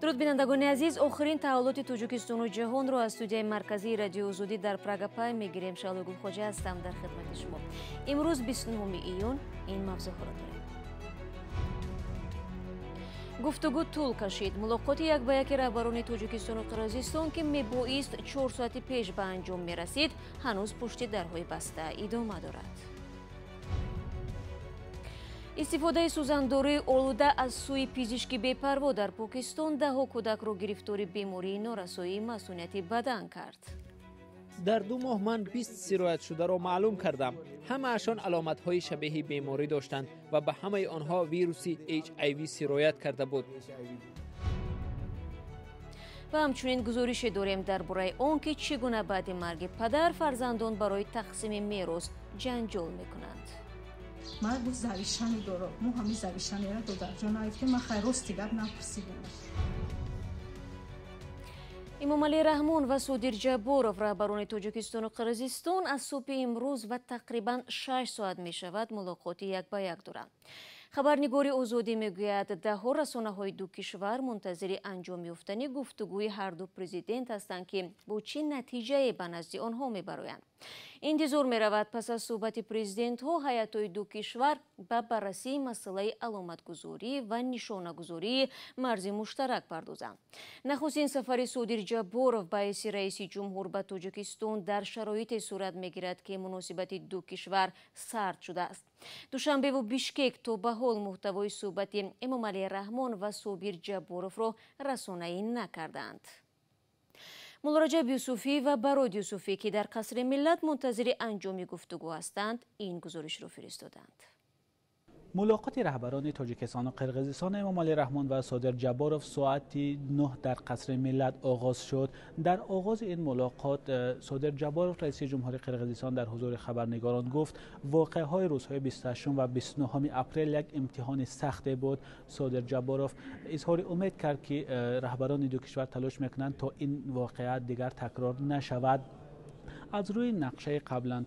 Дуруд бинандагони азиз, охирин таҳаввулоти Тоҷикистону ҷаҳонро аз студияи марказии радиои Озодӣ дар Прага пай мегирем. Шаҳло Гулхоҷа ҳастам дар хидмати шумо. Имрӯз 29 июн ин мавзӯъҳоро дорем. Гуфтугӯ тӯл кашид. Мулоқоти як ба яки раҳбарони Тоҷикистону Қирғизистон, ки мебоист 4 соати пеш ба анҷом мерасид, ҳанӯз пушти дарҳои баста идома дорад. Истифодаи сӯзандории олуда аз сӯи пизишки бепарво дар Покистон даҳҳо кӯдакро гирифтори бемории норасоии масунияти бадан кард. Дар 2 моҳ ман 20 сироятшударо маълум кардам. Ҳамаашон аломатҳои шабеҳи беморӣ доштанд ва ба ҳамаи онҳо вируси HIV сироят карда буд. Ва ҳамчунин гузорише дорем дар бораи он, ки чӣ гуна баъди марги падар фарзандон барои тақсими мерос ҷанҷол мекунанд. Ман гуфт завишани дорам. Мо ҳамин завишаниро додарҷон наёфтем. Ман хай рости гап напурсидам. Эмомалӣ Раҳмон ва Содир Ҷабборов, раҳбарони Тоҷикистону Қирғизистон, аз субҳи имрӯз ва тақрибан 6 соат мешавад мулоқоти як ба як доранд. Хабарнигори Озодӣ мегӯяд, даҳҳо расонаҳои ду кишвар мунтазири анҷом ёфтани гуфтугӯи ҳарду президент ҳастанд, ки бо чӣ натиҷае ба назди онҳо мебароянд. Интизор меравад, пас аз суҳбати президентҳо ҳайатҳои ду кишвар ба баррасии масъалаи аломатгузорӣ ва нишонагузории марзи муштарак пардозанд. Нахустин сафари Содир Ҷабборов ба ҳайси раиси ҷумҳур ба Тоҷикистон дар шароите сурат мегирад, ки муносибати ду кишвар сард шудааст. Душанбеву Бишкек то ба ҳол муҳтавои суҳбати Эмомалӣ Раҳмон ва Собир Ҷабборовро расонаӣ накарданд. Муллораҷаб Юсуфӣ ва Барод Юсуфӣ, ки дар Қасри Миллат мунтазири анҷоми гуфтугӯ ҳастанд, ин гузоришро фиристоданд. Мулоқоти раҳбарони Тоҷикистону Қирғизистон Эмомалӣ Раҳмон ва Содир Ҷабборов соати 9 дар Қасри Миллат оғоз шуд. Дар оғози ин мулоқот Содир Ҷабборов, раиси ҷумҳури Қирғизистон, дар ҳузури хабарнигорон гуфт, воқеаҳои рӯзҳои 28 ва 29 апрел як имтиҳони сахте буд. Содир Ҷабборов изҳори умед кард, ки раҳбарони ду кишвар талош мекунанд, то ин воқеа дигар такрор нашавад. Аз рӯи нақшаи қаблан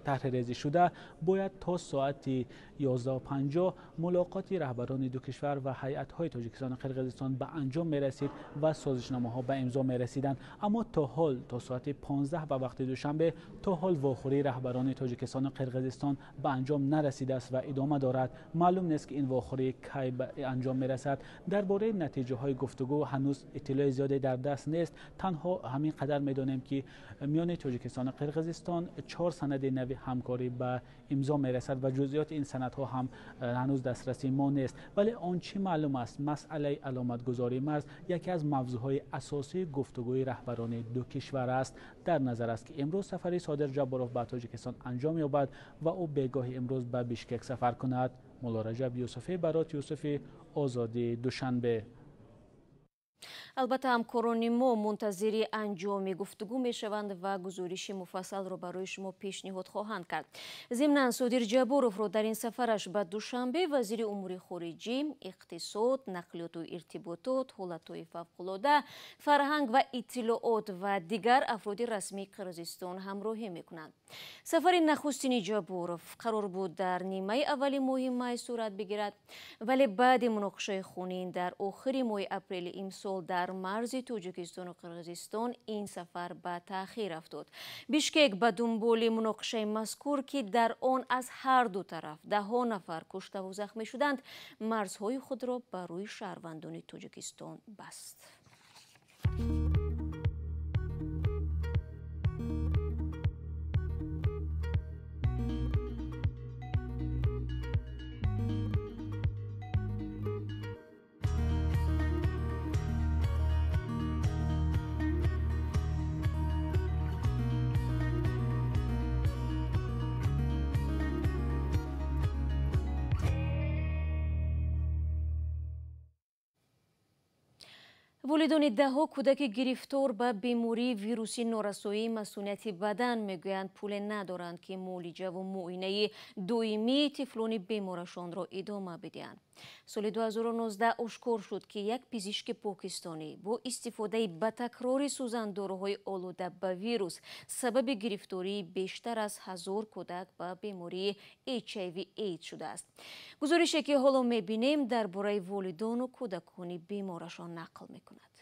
таҳриррезӣ шуда бояд то соати 11:50 мулоқоти раҳбарони ду кишвар ва ҳайатҳои Тоҷикистону Қирғизистон ба анҷом мерасид ва созишномаҳо ба имзо мерасиданд. Аммо то ҳол, то соати 15 ба вақти Душанбе, то ҳол вохӯрии раҳбарони Тоҷикистону Қирғизистон ба анҷом нарасидааст ва идома дорад. Маълум нест, ки ин вохӯрӣ кай ба анҷом мерасад. Дар бораи натиҷаҳои гуфтугӯ ҳанӯз иттилои зиёде дар даст нест. Танҳо ҳамин қадар медонем, ки миёни Тоҷикистону Қирғизистон 4 санади нави ҳамкорӣ ба имзо мерасад ва ҷузъиёти ин санадҳо ҳам ҳанӯз дастрасии мо нест. Вале он чӣ маълум аст, масъалаи аломатгузории марз яке аз мавзӯъҳои асосии гуфтугӯи раҳбарони ду кишвар аст. Дар назар аст, ки имрӯз сафари Содир Ҷабборов ба Тоҷикистон анҷом ёбад ва ӯ бегоҳи имрӯз ба Бишкек сафар кунад. Муллораҷаб Юсуфӣ, Барот Юсуфӣ, Озодӣ, Душанбе. Албатта, ҳамкорони мо мунтазири анҷоми гуфтугӯ мешаванд ва гузориши муфассалро барои шумо пешниҳод хоҳанд кард. Зимнан, Содир Ҷабборовро дар ин сафараш ба Душанбе вазири умури хориҷӣ, иқтисод, нақлиёту иртиботот, ҳолатҳои фавқулода, фарҳанг ва иттилоот ва дигар афроди расмии Қирғизистон ҳамроҳӣ мекунанд. Сафари нахустини Ҷабборов қарор буд дар нимаи аввали моҳи май сурат бигирад, вале баъди муноқишаи хунин дар охири моҳи апрели имсол дар марзи Тоҷикистону Қирғизистон ин сафар ба таъхир афтод. Бишкек ба дунболи муноқишаи мазкур, ки дар он аз ҳар ду тараф даҳҳо нафар куштаву захмӣ шуданд, марзҳои худро ба рӯи шаҳрвандони Тоҷикистон баст. Волидони даҳҳо кӯдаки гирифтор ба бемории вируси норасоии масунияти бадан мегӯянд, пуле надоранд, ки муолиҷаву муоинаи доимии тифлони беморашонро идома бидиҳанд. Соли 2019 ошкор шуд, ки як пизишки покистонӣ бо истифодаи ба такрори сӯзандоруҳои олуда ба вирус сабаби гирифтории бештар аз 1000 кӯдак ба бемории HIV AIDS шудааст. Гузорише, ки ҳоло мебинем, дар бораи волидону кӯдакони беморашон нақл мекунад.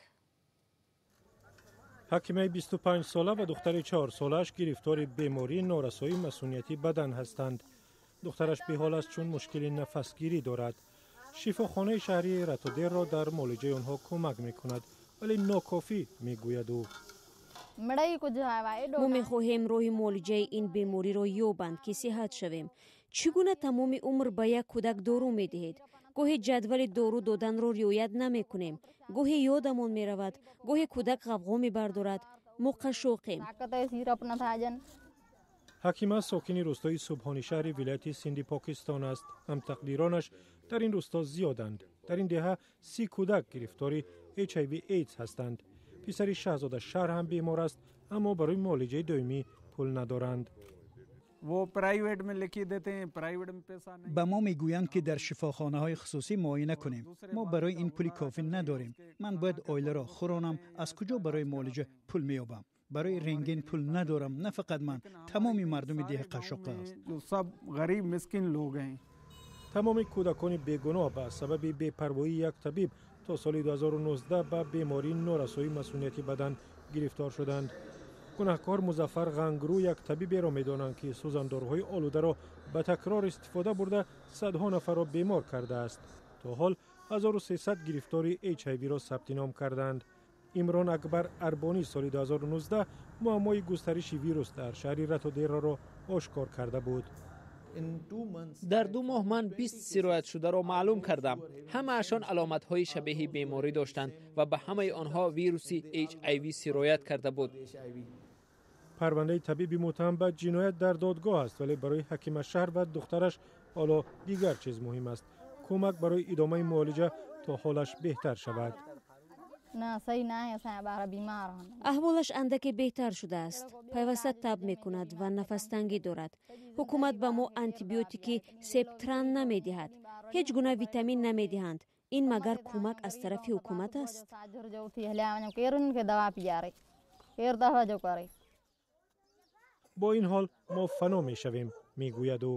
Ҳакимаи 25-сола ва духтари 4-солааш гирифтори бемории норасоии масунияти бадан ҳастанд. Духтараш беҳол аст, чун мушкили нафасгирӣ дорад. Шифохонаи шаҳрии Ратодерро дар муолиҷаи онҳо кӯмак мекунад, вале нокофӣ, мегӯяд ӯ. Мо мехоҳем роҳи муолиҷаи ин бемориро ёбанд, ки сиҳат шавем. Чӣ гуна тамоми умр ба як кӯдак дору медиҳед? Гоҳе ҷадвали дору доданро риоят намекунем, гоҳе ёдамон меравад, гоҳе кӯдак ғавғо мебардорад. Мо қашшоқем. Ҳакима сокини рӯстои Субҳони шаҳри вилояти Синди Покистон аст. Ҳамтақдиронаш дар ин рӯсто зиёданд. Дар ин деҳа 30 кӯдак гирифтори HIV AIDS ҳастанд. Писари Шаҳзода Шаҳр ҳам бемор аст, аммо барои муолиҷаи доимӣ пул надоранд. Ба мо мегӯянд, ки дар шифохонаҳои хусусӣ муоина кунем. Мо барои ин пули кофӣ надорем. Ман бояд оиларо хӯронам. Аз куҷо барои муолиҷа пул меёбам? Барои рентген пул надорам. На фақат ман, тамоми мардуми деҳа қашшоқ аст. Тамоми кӯдакони бегуноҳ ба сабаби бепарвоии як табиб то соли 2019 ба бемории норасоии масунияти бадан гирифтор шуданд. Гунаҳкор Музаффар Ғангрӯ як табиберо медонанд, ки сӯзандоруҳои олударо ба такрор истифода бурда, садҳо нафарро бемор кардааст. То ҳол 1300 гирифтори HIV-ро сабти ном карданд. Имрон Акбар Арбонӣ соли 2019 муаммои густариши вирус дар шаҳри Ратодерроро ошкор карда буд. Дар 2 моҳ ман 20 сироятшударо маълум кардам. Ҳамаашон аломатҳои шабеҳи беморӣ доштанд ва ба ҳамаи онҳо вируси HIV сироят карда буд. Парвандаи табиби муттаҳам ба ҷиноят дар додгоҳ аст, вале барои Ҳакима Шаҳр ва духтараш ҳоло дигар чиз муҳим аст: кӯмак барои идомаи муолиҷа то ҳолаш беҳтар шавад. Аҳволаш андаке беҳтар шудааст. Пайваста таб мекунад ва нафастангӣ дорад. Ҳукумат ба мо антибиотики септран намедиҳад, ҳеҷ гуна витамин намедиҳанд. Ин магар кӯмак аз тарафи ҳукумат аст? Бо ин ҳол мо фано мешавем, мегӯяд ӯ.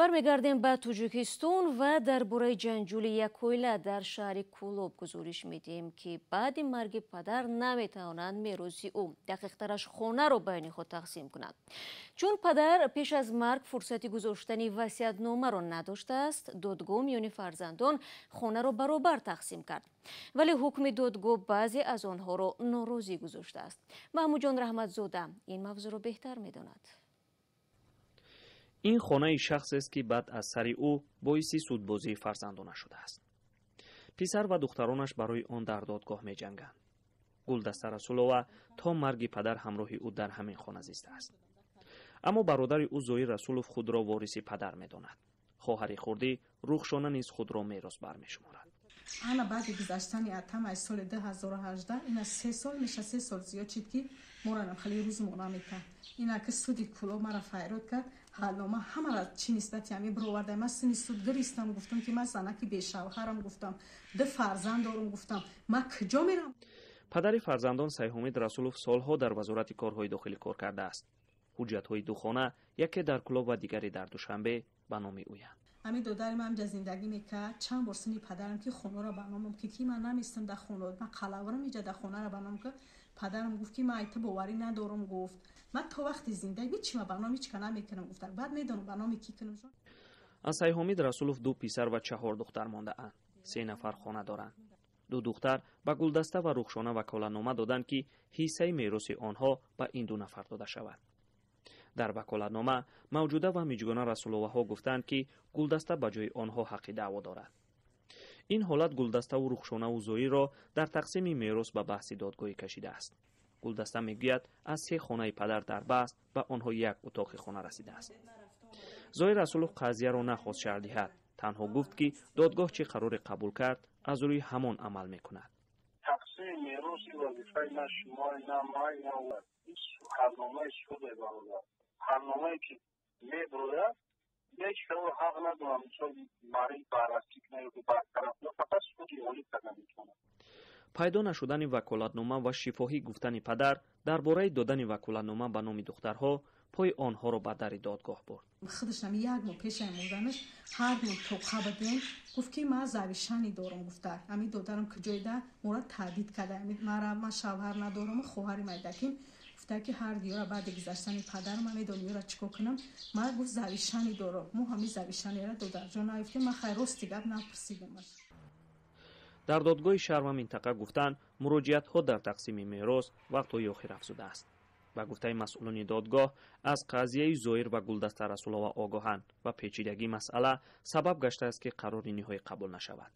Бармегардем ба Тоҷикистон ва дар бораи ҷанҷоли як оила дар шаҳри Кӯлоб гузориш медиҳем, ки баъди марги падар наметавонанд мероси ӯ, дақиқтараш хонаро байни худ тақсим кунанд. Чун падар пеш аз марг фурсати гузоштани васиятномаро надоштааст, додгоҳ миёни фарзандон хонаро баробар тақсим кард. Вале ҳукми додгоҳ баъзе аз онҳоро норозӣ гузоштааст. Маҳмудҷон Раҳматзода ин мавзӯъро беҳтар медонад. Ин хонаи шахсест, ки баъд аз сари ӯ боиси судбозии фарзандона шудааст. Писар ва духтаронаш барои он дар додгоҳ меҷанганд. Гулдаста Расулова то марги падар ҳамроҳи ӯ дар ҳамин хона зистааст. Аммо бародари ӯ Зоир Расулов худро вориси падар медонад. Хоҳари хурдӣ Рухшона низ худро меросбар мешуморад. Ана баъди гузаштани атам аз соли 2018 ина 3 сол меша, 3 сол зиёд шид, ки моранам хеле рӯз мона мекард. Ина ки суди Кӯлоб мара файрод кард, ҳалнома ҳамара чӣ нисбати ҳамин бироварда. Ман сини суд гиристам, гуфтам, ки ман занаки бешавҳарам, гуфтам, ду фарзанд дорам, гуфтам, ман куҷо мерам? Падари фарзандон Сайҳумид Расулов солҳо дар Вазорати корҳои дохилӣ кор кардааст. Ҳуҷҷатҳои ду хона, яке дар Кӯлоб ва дигаре дар Душанбе, ба номи ӯянд. Ҳамин додари ман ҳамҷа зиндагӣ мекард. Чанд бор сини падарам ки хонаро ба номам ки ман наместам дар хона, ман қалаврам иҷа дар хонаро ба ном ки падарам гуфт, ки ман айта боварӣ надорам, гуфт, ман то вақти зиндагӣ чима ба номи ҳеҷ ка намекунам, гуфт, баъд медонам ба номи кӣ кунам. Аз Сайҳомид Расулов ду писар ва 4 духтар мондаанд. 3 нафар хона доранд. Ду духтар ба Гулдаста ва Рухшона ваколатнома доданд, ки ҳиссаи мероси онҳо ба ин ду нафар дода шавад. Дар ваколатнома Мавҷуда ва Миҷгона Расуловаҳо гуфтанд, ки Гулдаста ба ҷои онҳо ҳаққи даъво дорад. Ин ҳолат Гулдаставу Рухшонаву Зоирро дар тақсими мерос ба баҳси додгоҳӣ кашидааст. Гулдаста мегӯяд, аз 3 хонаи падар дар баҳс ба онҳо як утоқи хона расидааст. Зоир Расулов қазияро нахост шарҳ диҳад, танҳо гуфт, ки додгоҳ чӣ қароре қабул кард, аз рӯи ҳамон амал мекунад. Тақсими мероси вазифаи на шумо, на ман, на ҳарномаи суде, бародар. Ҳарномае ки меброяд, Ҳеҷ кас ҳақ надорад, мисол мариз баррасӣ кунад ё бартараф кунад, фақат суди олӣ карда метавонад. Пайдо нашудани ваколатнома ва шифоҳӣ гуфтани падар дар бораи додани ваколатнома ба номи духтарҳо пои онҳоро ба дари додгоҳ бурд. Худашам як моҳ пешай мурданаш ҳар моҳ тоқа бадем, гуфт ки ман завишани дорам, гуфта. Ами додарам куҷоида мора таҳдид карда. Мара ман шавҳар надорам, хоҳари майдаким. Гуфта ки ҳар диёра баъди гузаштани падар ман медонам ёра чикор кунам. Ман гуфт завишани дорам. Мо ҳами завишанера додарҷон наёфтем. Ман хай рости гап напурсидамаш. Дар додгоҳи шаҳр ва минтақа гуфтанд, муроҷиатҳо дар тақсими мерос вақтҳои охир афзудааст. Ба гуфтаи масъулони додгоҳ, аз қазияи Зоир ва Гулдаста Расулова огоҳанд ва печидагии масъала сабаб гаштааст, ки қарори ниҳоӣ қабул нашавад.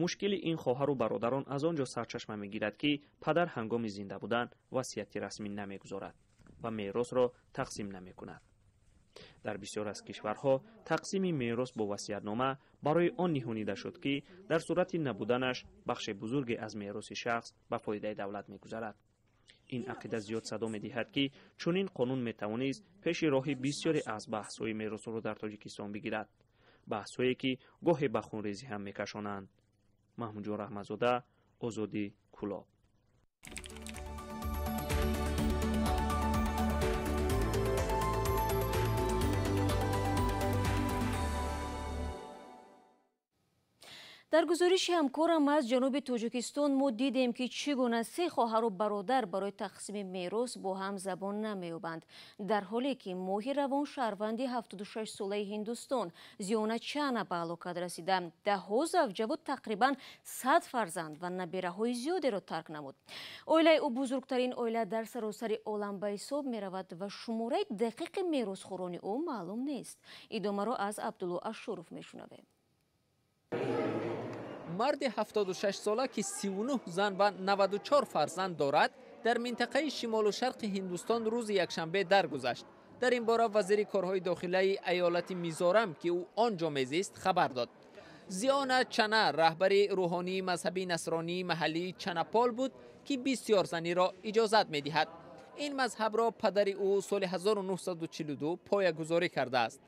Мушкили ин хоҳару бародарон аз он ҷо сарчашма мегирад, ки падар ҳангоми зинда будан васияти расмӣ намегузорад ва меросро тақсим намекунад. Дар бисёр аз кишварҳо тақсими мерос бо васиятнома барои он ниҳонида шуд, ки дар сурати набуданаш бахши бузурге аз мероси шахс ба фоидаи давлат мегузарад. Ин ақида зиёд садо медиҳад, ки чунин қонун метавонист пеши роҳи бисёре аз баҳсҳои меросро дар Тоҷикистон бигирад, баҳсҳое ки гоҳе ба хунрезӣ ҳам мекашонанд. Маҳмудҷон Раҳматзода, Озодӣ, Кӯлоб. Дар гузориши ҳамкорам аз ҷануби Тоҷикистон мо дидем, ки чӣ гуна се хоҳару бародар барои тақсими мерос бо ҳам забон намеёбанд. Дар ҳоле ки моҳи равон шаҳрванди 76-солаи Ҳиндустон Зиёна Чана ба ҳалокат расида, даҳҳо завҷаву тақрибан 100 фарзанд ва набираҳои зиёдеро тарк намуд. Оилаи ӯ бузургтарин оила дар саросари олам ба ҳисоб меравад ва шумораи дақиқи меросхӯрони ӯ маълум нест. Идомаро аз Абдулло Ашуров мешунавем. Марди 76-сола, ки 39 зан ва 94 фарзанд дорад, дар минтақаи шимолу шарқи Ҳиндустон рӯзи якшанбе даргузашт. Дар ин бора вазири корҳои дохилаи аёлати Мизорам, ки ӯ он ҷо мезист, хабар дод. Зиёна Чана раҳбари рӯҳонии мазҳаби насронии маҳаллии Чанапол буд, ки бисёрзаниро иҷозат медиҳад. Ин мазҳабро падари ӯ соли 1942 поягузорӣ кардааст.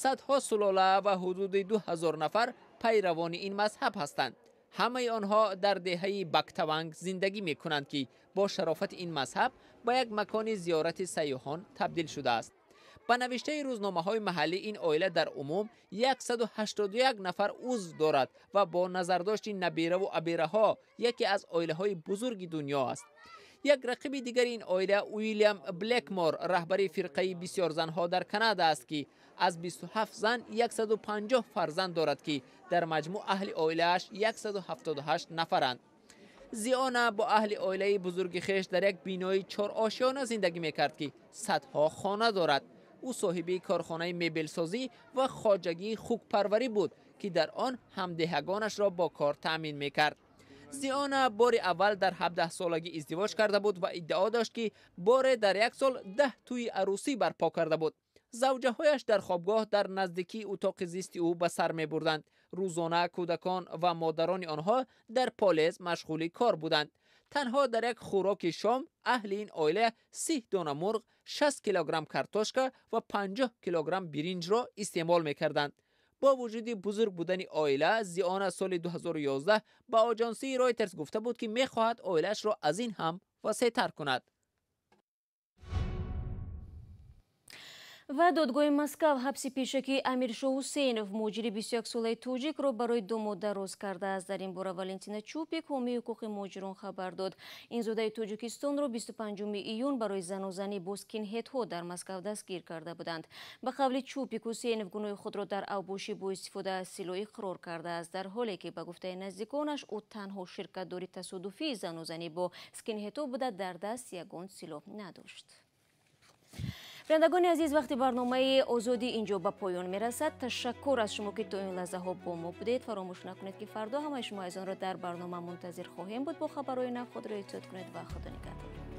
Садҳо сулола ва ҳудуди 2000 нафар пайравони ин мазҳаб ҳастанд. Ҳамаи онҳо дар деҳаи Бактаванг зиндагӣ мекунанд, ки бо шарофати ин мазҳаб ба як макони зиёрати сайёҳон табдил шудааст. Ба навиштаи рӯзномаҳои маҳаллӣ, ин оила дар умум 181 нафар узв дорад ва бо назардошти набираву абираҳо яке аз оилаҳои бузурги дунё аст. Як рақиби дигари ин оила Уилям Блекмор, раҳбари фирқаи бисёрзанҳо дар Канада аст, ки аз 27 зан 150 фарзанд дорад, ки дар маҷмӯъ аҳли оилааш 178 нафаранд. Зиёна бо аҳли оилаи бузурги хеш дар як бинои чорошёна зиндагӣ мекард, ки садҳо хона дорад. Ӯ соҳиби корхонаи мебелсозӣ ва хоҷагии хукпарварӣ буд, ки дар он ҳамдеҳагонашро бо кор таъмин мекард. Зиёна бори аввал дар 17-солагӣ издивоҷ карда буд ва иддао дошт, ки боре дар як сол 10 тӯи арӯсӣ барпо карда буд. Завҷаҳояш дар хобгоҳ дар наздикии утоқи зисти ӯ ба сар мебурданд. Рӯзона кӯдакон ва модарони онҳо дар полез машғули кор буданд. Танҳо дар як хӯроки шом аҳли ин оила 30 дона мурғ, 60 килограмм картошка ва 50 килограмм биринҷро истеъмол мекарданд. Бо вуҷуди бузург будани оила, Зиёна соли 2011 ба оҷонсии Ройтерс гуфта буд, ки мехоҳад оилаашро аз ин ҳам васеътар кунад. Ва додгоҳи Москав ҳабси пешакии Амиршоҳ Ҳусейнов, муҳоҷири 21-солаи тоҷикро барои 2 моҳ дароз кардааст. Дар ин бора Валентина Чупик, ҳомии ҳуқуқи муҳоҷирон, хабар дод. Ин зодаи Тоҷикистонро 25 июн барои занозанӣ бо скинҳедҳо дар Москав дастгир карда буданд. Ба қавли Чупик, Ҳусейнов гуноҳи худро дар авбошӣ бо истифода аз силоҳ иқрор кардааст, дар ҳоле ки ба гуфтаи наздиконаш ӯ танҳо ширкатдори тасодуфии занозанӣ бо скинҳедҳо буда, дар даст ягон силоҳ надошт. Бинандагони азиз, вақти барномаи Озодӣ инҷо ба поён мерасад. Ташаккур аз шумо, ки то ин лаҳзаҳо бо мо будед. Фаромӯш накунед, ки фардо ҳамаи шумо азизонро дар барнома мунтазир хоҳем буд. Бо хабарҳои нав худро эҳтиёт кунед ва Худо нигаҳдор.